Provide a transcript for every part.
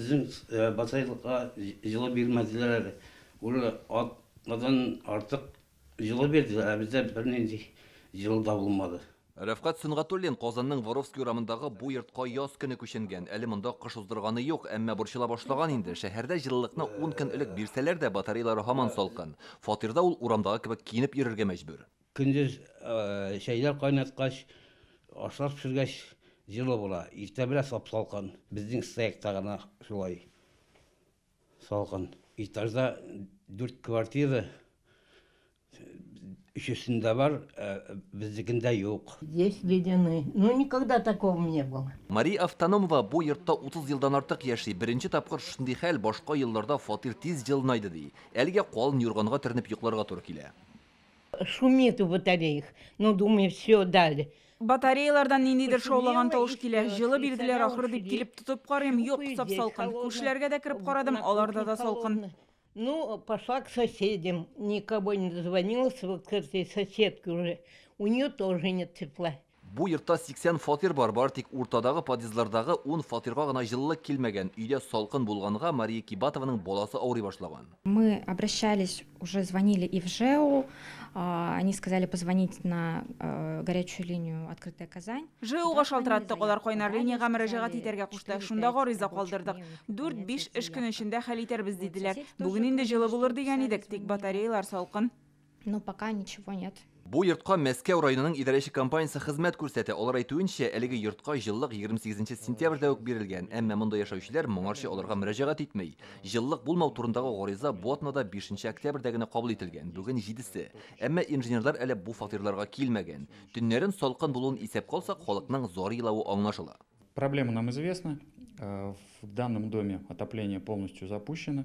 Безнең батареяларга җылы бирмәделәр әле. Уже атнадан артык җылы бирделәр, ә бездә бернинди җылы да булмады. Рәфкать Сөнгатуллин Казанның Воровский урамындагы бу йортка яз көне күченгән. Әле монда кыш уздырганы юк, әмма борчыла башлаган инде. Шәһәрдә җылылыкны 10 көн элек бирсәләр дә, батареялары һаман салкын. Фатирда ул урамдагы кебек киенеп йөрергә мәҗбүр. Көндез чәйләр кайнаткач, ашлар пешергәч җылы була. Иртә белән сап-салкын. Безнең стоякта гына шулай салкын. Этажда 4 квартира, өчесендә бар, безнекендә юк. Здесь ледяные. Ну, никогда такого не было. Мария Автономова бу йортта 30 елдан артык яши. Беренче тапкыр шундый хәл, башка елларда фатир тиз җылынайды ди. Әлегә калын юрганга төренеп йокларга туры килә. Шумит у батареях. Ну, думаю, все, дали. Батареялардан ниндидер шаулаган тавыш килә. Җылы бирделәр ахры дип килеп тотып карыйм, юк, сап-салкын. Күршеләргә дә кереп карадым, аларда да салкын. Ну, пошла к соседям, никого не дозвонилась, вот к этой соседке уже. У нее тоже нет тепла. Бу йортта 80 фатир бар, бар тик уртадагы подъездлардагы 10 фатирга гына җылылык килмәгән. Өйдә салкын булганга Мария Кибатованың баласы авырый башлаган. Мы обращались, уже звонили и в ЖЭУ, они сказали позвонить на горячую линию «Открытая Казань». ЖЭУга шалтыраттык, алар кайнар линиягә мөрәҗәгать итәргә кушты. Шунда гариза калдырдык. 4-5 эш көне эчендә хәл итәрбез диделәр. Бүген инде җылы булыр дигән идек, тик батареялар салкын. Но пока ничего нет. Бу йортка Мәскәү районының идарәче компаниясе хезмәт күрсәтә. Алар әйтүенчә, әлеге йортка җылылык 28 сентябрьдә үк бирелгән. Әмма монда яшәүчеләр моңарчы аларга мөрәҗәгать итми. Җылылык булмау турындагы гариза бу атнада 5 октябрьдә генә кабул ителгән. Бүген 7-се. Әмма инженерлар әле бу фатирларга килмәгән. Төннәрен салкын булуын исәпкә алсак, халыкның зар елавы аңлашыла. Проблема нам известна. В данном доме отопление полностью запущено.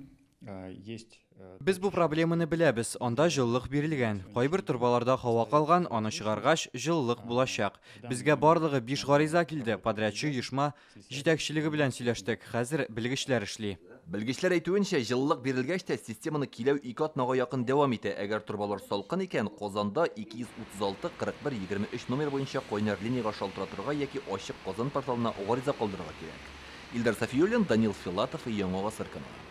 Есть. Без бу проблеманы беләбез. Анда җылылык бирелгән. Кайбер торбаларда һава калган, аны чыгаргач җылылык булачак. Безгә барлыгы 5 гариза килде. Подрядчы оешма җитәкчелеге белән сөйләштек. Хәзер белгечләр эшли. Белгечләр әйтүенчә, җылылык бирелгәч тә системаны көйләү 2 атнага якын дәвам итә. Әгәр торбалар салкын икән, Казанда 236 41 23 номер буенча кайнар линиягә шалтыратырга яки Ачык Казан порталына гариза калдырырга кирәк. Илдар Сафиуллин, Данил Филатов, Яңа Гасыр каналы.